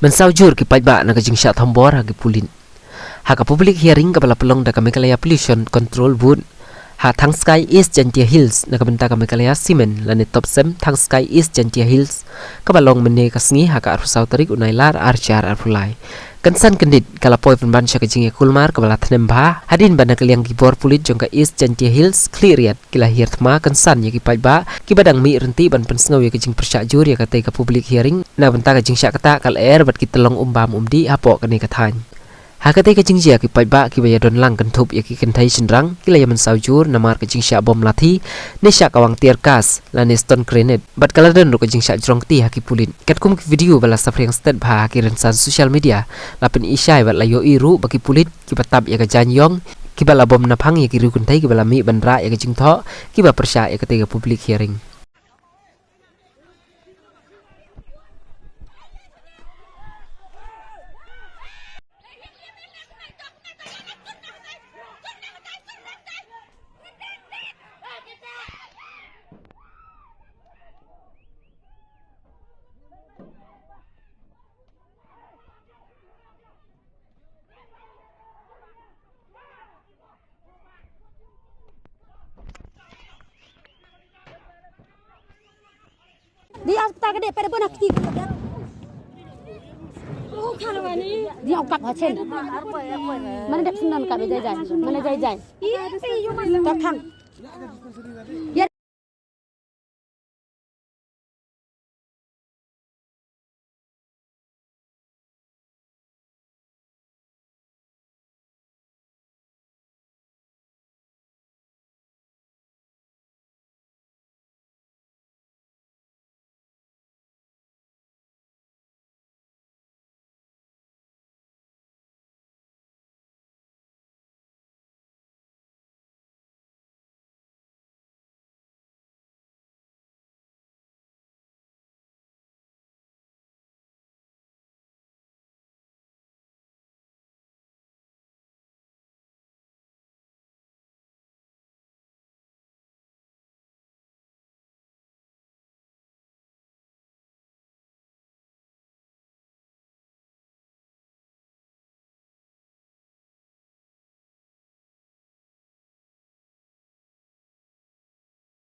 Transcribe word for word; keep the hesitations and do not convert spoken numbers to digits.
Mynsaw jur ki paidbah na ka jingshah thombor ha ki pulit. Ha ka public hearing kaba la pynlong da ka Meghalaya Pollution Control Board ha Thangskai, East Jaintia Hills, na ka bynta ka Meghalaya Cement lane Topcem Thangskai, East Jaintia Hills, kaba long mynne ka sngi ha ka arphew saw tarik u Nailar ar hajar arphew lai. Kynsan kyndit ka la poi pynban sha ka jingïakulmar kaba la thnem bha, hadien ba na ka liang ki bor pulit jong ka East Jaintia Hills khlieh riat ki la hiar thma kynsan ïa ki paidbah kiba dang mih ryntih ban pynsngew ïa ka jingpyrshah jur ïa katei ka public hearing na bynta ka jingshah ktah ka lyer bad ki tyllong um bam um dih hapoh kane ka thaiñ. Ha katei ka jingjia ki paidbah kiba ïadon lang kynthup ïa ki kynthei shynrang ki la ïa mynsaw jur namar ka jingshah bom lathi ne shah kawang tear gas lane stone grenade, bad ka la don ruh ka jingshah jrong kti ha ki pulit. Katkum ki video ba la saphriang stet bha ha ki rynsan social media, la pyni shai bad la ïohi ruh ba ki pulit kiba tap ïa ka jaiñïong kiba la bom naphang ïa ki riew kynthei kiba la mih ban rah ïa ka jingthoh kiba pyrshah ïa katei ka public hearing. Di as ta ka de pada bona kti. Di au kap ha chen. Mana dep sendon kap jai jai. Mana jai jai. Ta thang. Ya